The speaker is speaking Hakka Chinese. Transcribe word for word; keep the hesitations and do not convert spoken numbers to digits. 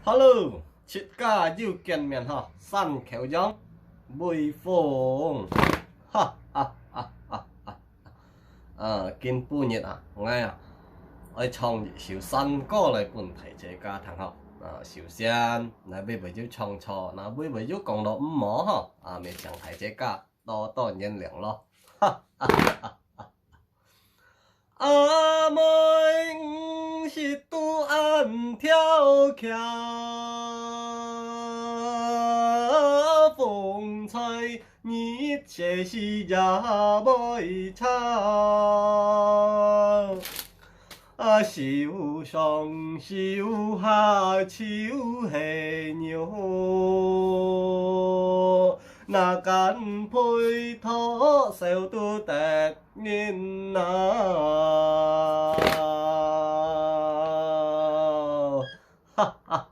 Hello，自家又見面哈，山口洋，微風，哈哈哈哈哈。呃，今晡日啊，𠊎啊，愛唱一首山歌來分大自家聽哈。啊，首先，𠊎會會有唱錯，𠊎會會有講到毋好哈，啊，也請大自家多多原諒咯。哈哈哈哈。 阿妹，你食到恁挑巧，風吹日斜時也會吵。啊，手上手下就係肉，哪敢配托笑都得 人啊。哈哈